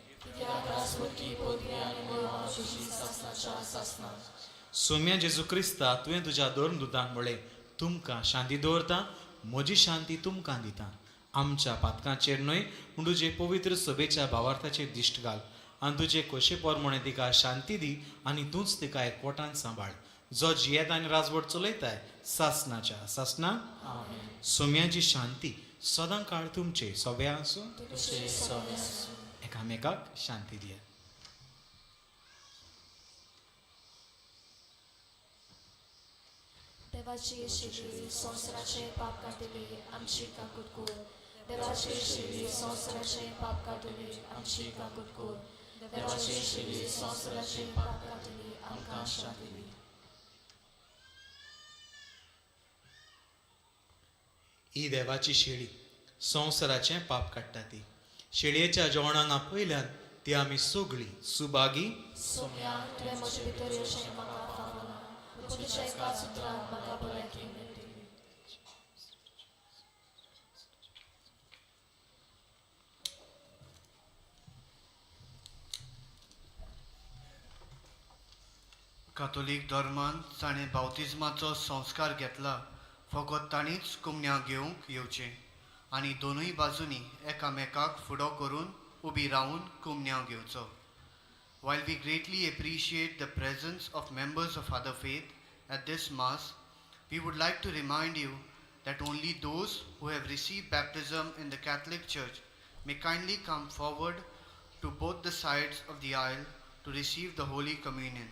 सोम्या जेजू क्रिस्ता, तुवें तुज्या धर्म दुतांक म्हळें, तुमकां शांती दवरता, म्हजी शांती तुमकां दिता. आमच्या पातकांचेर न्हय पूण तुजे पवित्र सभेच्या भावार्थाचेर दिश्ट घाल आनी तुजे खोशे प्रमाणे तिका शांती दी आनी तूंच तिका एकवटान सांबाळ, जो जियेता आनी राजवट चलयताय सासनाच्या सासना. सोम्याची शांती सदां काळ तुमचे सगळ्या आसूं. एकामेकाक शांती दिया. देवाची शिरी संवसाराचे पाप काडटली आमची काकूट कर. देवाची शिरी संवसाराचे पाप काडटली आमची काकूट कर. देवाची शिरी संवसाराचे पाप काडटली आमकां शांती दी. ही देवाची शेळी संवसाराचें पाप काडटा. ती शेळयेच्या जेवणाक आपयल्यान ती आमी सगळीं सुभागी. सोम्या, तुवें म्हजे भितर येवचें म्हाका फावना, पूण तुज्या एका सुत्रान म्हाका भलायकी मेळटली. कातोलीक धर्मान जाणें बावतिज्माचो संस्कार घेतला फकत तांणीच कुमन्या घेवंक येवचें आनी दोनूय बाजूंनी एकामेकाक फुडो करून उबी रावून कुमन्या घेवचो. While we greatly appreciate the presence of members of other faith at this Mass, we would like to remind you that only those who have received baptism in the Catholic Church may kindly come forward to both the sides of the aisle to receive the Holy Communion.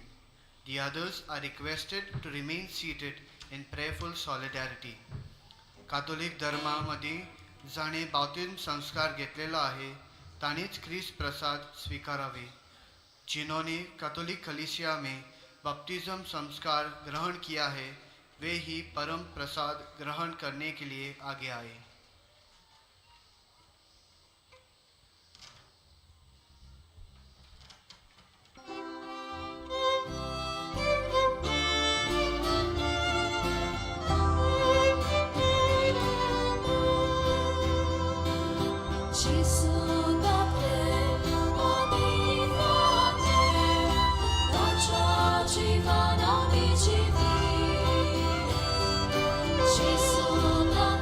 The others are requested to remain seated in prayerful solidarity. Catholic धर्मामध्ये जाणे बावतीम संस्कार घेतलेला आहे ताणेच ख्रिस्त प्रसाद स्वीकारावे. जिन्होंने कैथोलिक कलीसिया में बपतिज्म संस्कार ग्रहण किया है वे ही परम प्रसाद ग्रहण करने के लिए आगे आए. Gesù da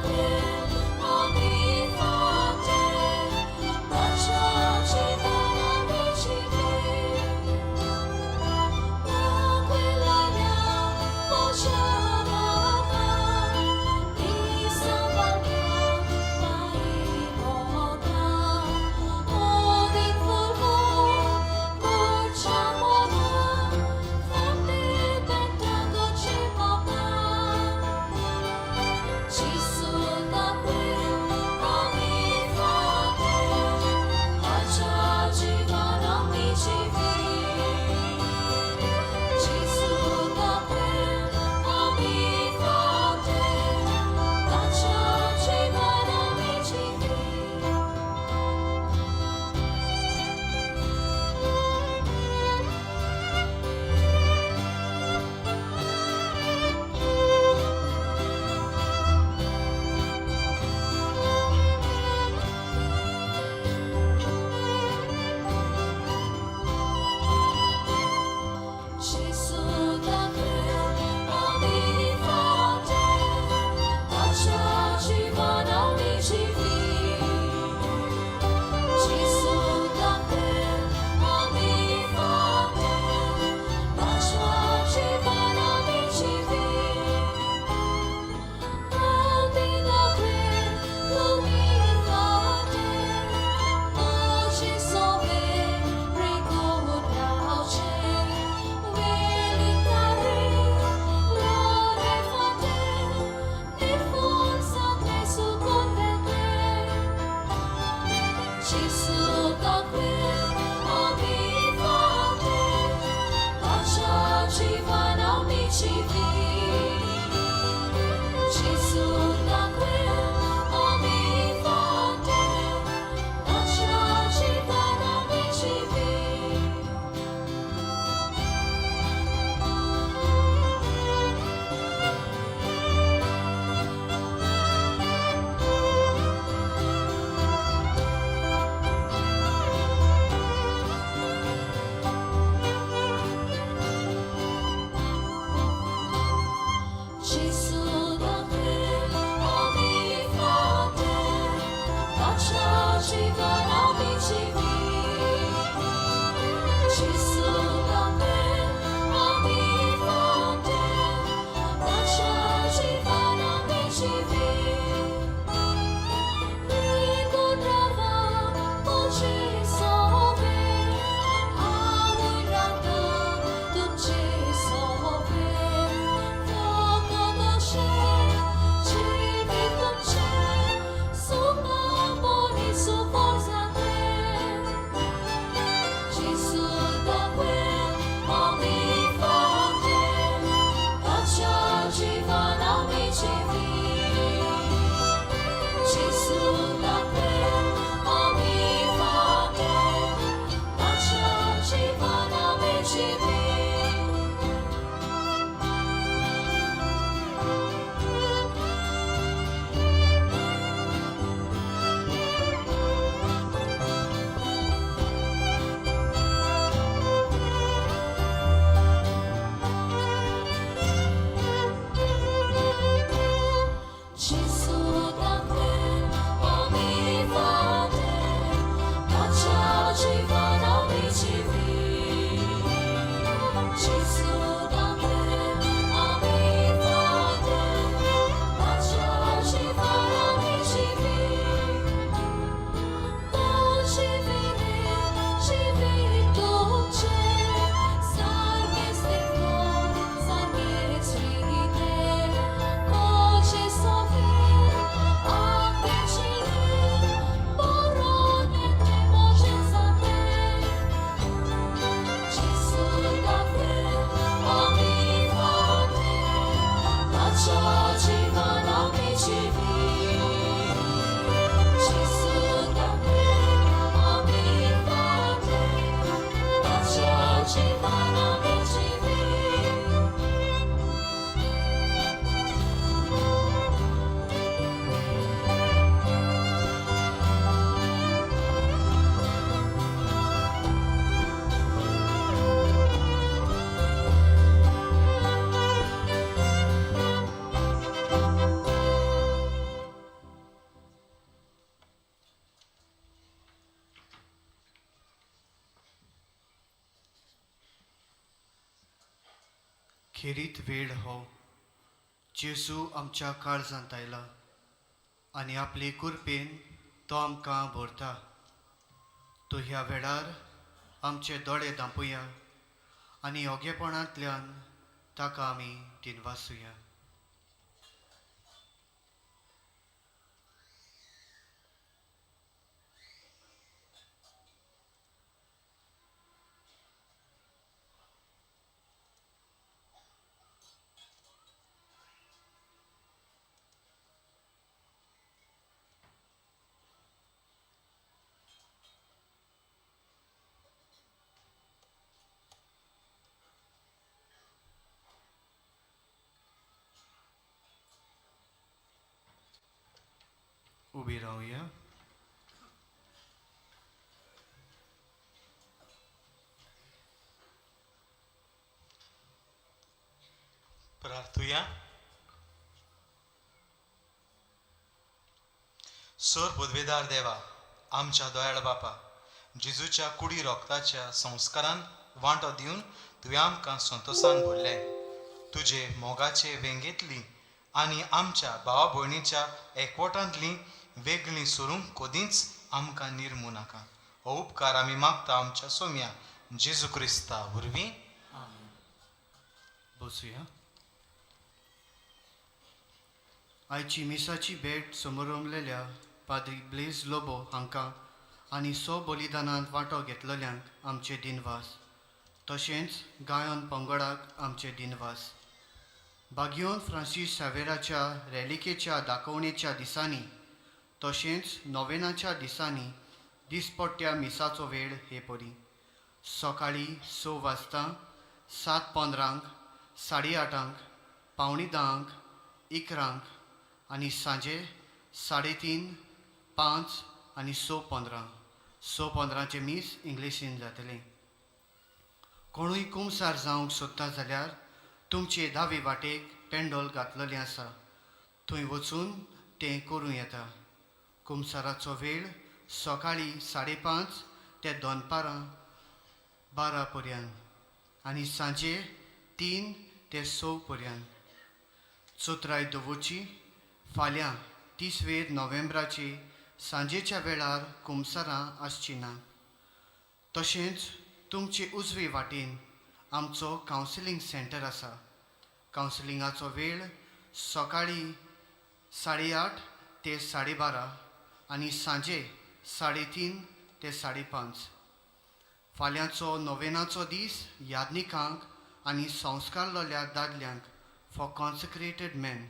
te, ci fa la ci खेरीत वेळ हो जेजू आमच्या काळजांत आयला आनी आपले कुरपेन तो आमकां भरता. तो ह्या वेळार आमचे दोळे धांपुया आनी योगेपणांतल्यान ताका आमी दिनवासुया. उबी रावया. प्रार्थुया. सर पदवेदार देवा, आमच्या दयाळ बापा, जेजूच्या कुडी रोगताच्या संस्कारान वांटो दिवन तुवें आमकां संतोसान भरले. तुजे मोगाचे वेंगेंतली आनी आमच्या भावा भयणीच्या एकवटांतली वेगळी सरूंक कदींच आमकां निर्मू नाका. हो उपकार आमी मागता आमच्या सोम्या जेजू क्रिस्ता वरवीं. बसुया. आयची मिसाची भेट समोरमलेल्या पाद्री ब्लेज लोबो हांकां आनी सो बलिदानांत वांटो घेतलेल्यांक आमचे दिनवास, तशेंच गायन पंगडाक आमचे दिनवास. बागियोन फ्रांसीस सावेराच्या रॅलिकेच्या दाखोवणेच्या दिसांनी तशेंच नोवेनाच्या दिसांनी दिसपट्ट्या मिसाचो वेळ हे परी सकाळीं 6 वाजता, 7:15, 8:30, 9:45, 11 आनी सांजे 3:30, 5 आनी 6:15. 6:15 मीस इंग्लिशीन जातलें. कोणूय कुमसार जावंक सोदता जाल्यार तुमचे दावे वाटेक पेंडोल घातलेलें आसा, थंय वचून तें करूं येता. कुमसाराचो वेळ सकाळीं 5:30 ते दनपारां 12 पर्यंत आनी सांजे 3 ते 6 पर्यंत. चोत्राय दवरची फाल्यां 30 नोव्हेंबराची सांजेच्या वेळार कुमसारां आसची ना. तशेंच तुमचे उजवे वाटेन आमचो कावन्सिलींग सेंटर आसा. कावन्सिलिंगाचो वेळ सकाळीं 8:30 ते 12:30 आनी सांजे 3:30 ते 5:30. फाल्यांचो नोवेनाचो दीस यादनिकांक आनी संस्कारलेल्या दादल्यांक फॉर कॉन्सिक्रेटेड मॅन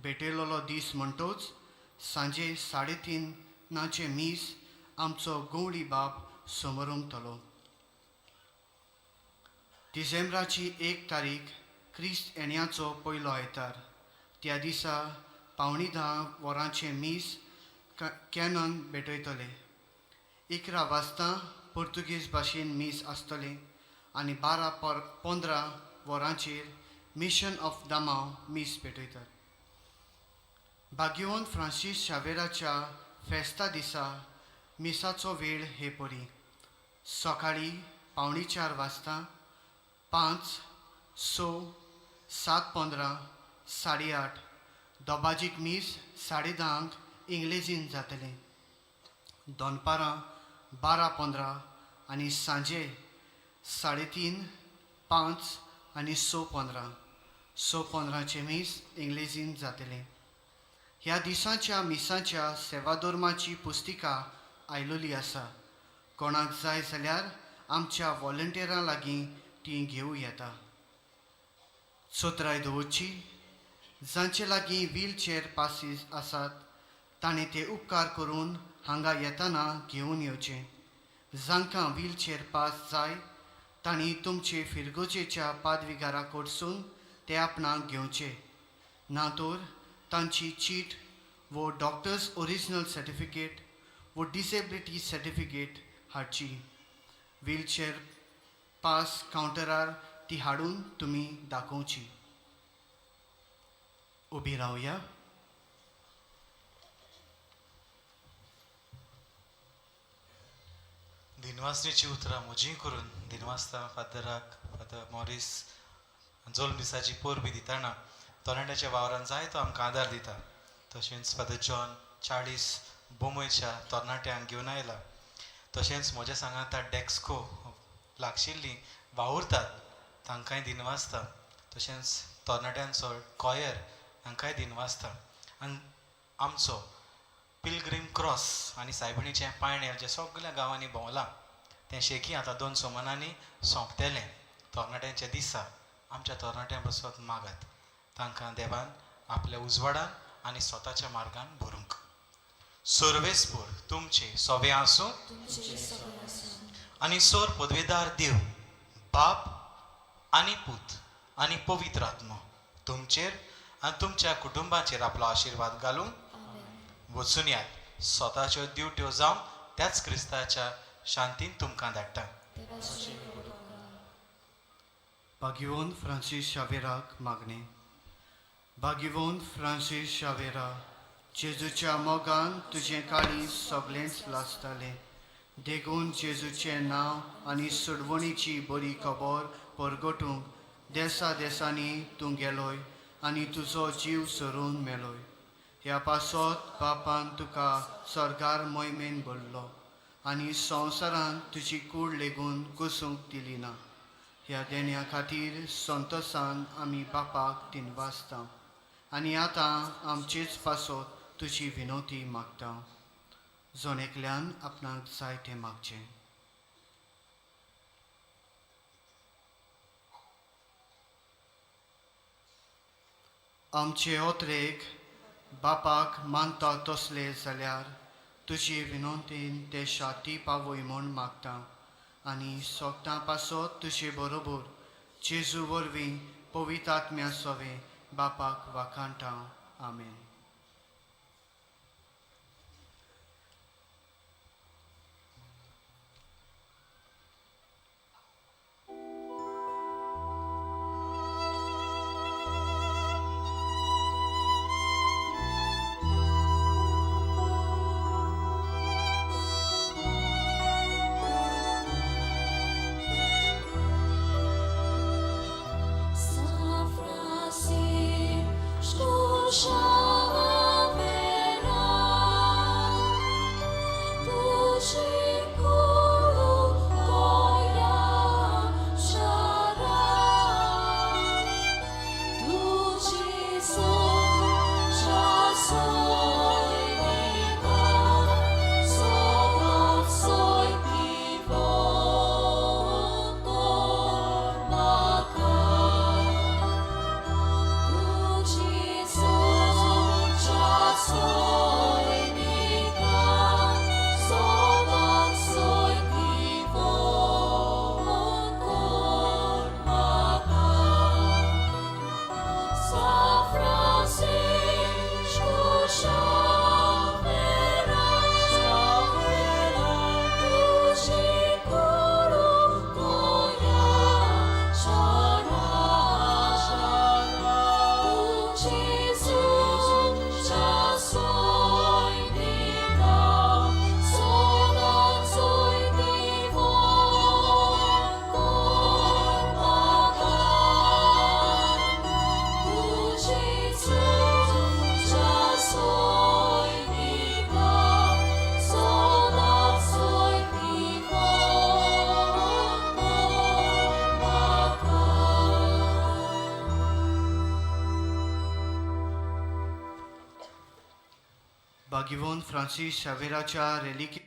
भेटयलेलो दीस म्हणटोच सांजे 3:30 मीस आमचो गवळी बाप समरमतलो. डिसेंबराची 1 तारीख क्रिस्त येण्याचो पयलो आयतार. त्या दिसा 9:45 वरांचें मीस कॅनन भेटयतले. 11 वाजता पुर्तुगेज भाशेन मीस आसतलें आनी 12:15 वरांचेर मिशन ऑफ दामाव मीस भेटयतात. बागियोन फ्रांसीस शावेराच्या फेस्ता दिसा मिसाचो वेळ हे परी सकाळीं 3:45 वाजता, 5, 6, 7:15, 8:30. दोबाजीक मीस 10:30 इंग्लेजीन जातलें. दनपारां 12:15 आनी सांजे 3:30, 5 आनी 6:15. 6:15 मीस इंग्लेजीन जातलें. ह्या दिसाच्या मिसाच्या सेवाधर्माची पुस्तिका आयलोली आसा. कोणाक जाय जाल्यार आमच्या वॉलंटियरां लागीं ती घेवं येता. चोत्राय दवरची जांचे लागीं व्हीलचेअर पासीस आसात ताणें ते उपकार करून हांगा येताना घेवन येवचें. जांकां व्हीलचेअर पास जाय तांणी तुमचे फिरगोजेच्या पादविगारा कडसून ते आपणाक घेवचे, ना तर तांची चीट वो डॉक्टर्स ओरिजिनल सर्टिफिकेट वो डिसेबिलिटी सर्टिफिकेट हाडची. व्हीलचेअर पास कावंटरार ती हाडून तुमी दाखोवची. उबी रावया. दिनवासणेची उतरां म्हजीं करून दिनवासता फादराक, फादर मॉरीस जोल्म दिसाची परबी दितना तरणाट्याच्या वावरान जायतो आमकां आदार दिता. तशेंच फादर जॉन 40 बोंबयच्या तरणाट्यांक घेवन आयला. तशेंच म्हज्या सांगाता डेक्स्को लागशिल्लीं वावुरतात तांकांय दिनवासता. तशेंच तरणाट्यांचो कॉयर हांकांय दिनवासता. आनी आमचो पिलग्रीम क्रॉस आनी सायबिणीचें पायणेल जें सगल्या गांवांनी भोंवलां तें शेकी आतां 2 सोमानांनी सोंपतलें. तरणाट्यांच्या दिसा आमच्या तरणाट्यां पासत मागात, तांकां देवान आपल्या उजवाडान आनी स्वताच्या मार्गान भरूंक. सर्वेस्पोर तुमचे सोवे आसूं आनी सोर पदवेदार देव बाप आनी पूत आनी पवित्र आत्मो तुमचेर आनी तुमच्या कुटुंबाचेर आपलो आशिर्वाद घालून वचून यात. स्वताच्यो ड्युट्यो जावन त्याच क्रिस्ताच्या शांतीन तुमकां धाडटा. भाग्यवंत फ्रांसीस शावेराक मागणें. भाग्यवंत फ्रांसीस शावेरा, जेजूच्या मोगान तुजें काळीज सगळेंच लासतालें, देखून जेजूचें नांव आनी सोडवणीची बरी खबर परगटूंक देसा देसांनी तूं गेलोय आनी तुजो जीव सरून मेलोय. ह्या पासत बापान तुका सर्गार मोहिमेन भरलो आनी संवसारांत तुजी कूड लेगून कुसूंक दिली ना. ह्या देण्या खातीर संतोसान आमी बापाक दिनवासता आनी आतां आमचेच पासत तुजी विनवती मागता. जण एकल्यान आपणाक जाय तें मागचें. आमचे ओतरेक बापाक मानता तसले जाल्यार तुजी विनवतीन ते शाती पावय म्हूण मागता आनी सोगटां पासत तुजे बरोबर जेजू वरवीं पवित्र आत्म्या सोवे बापाक वाखाणटा. आमेन. San Francisco Xavier, भाग्यवंत फ्रांसीस शावेराच्या रेलिके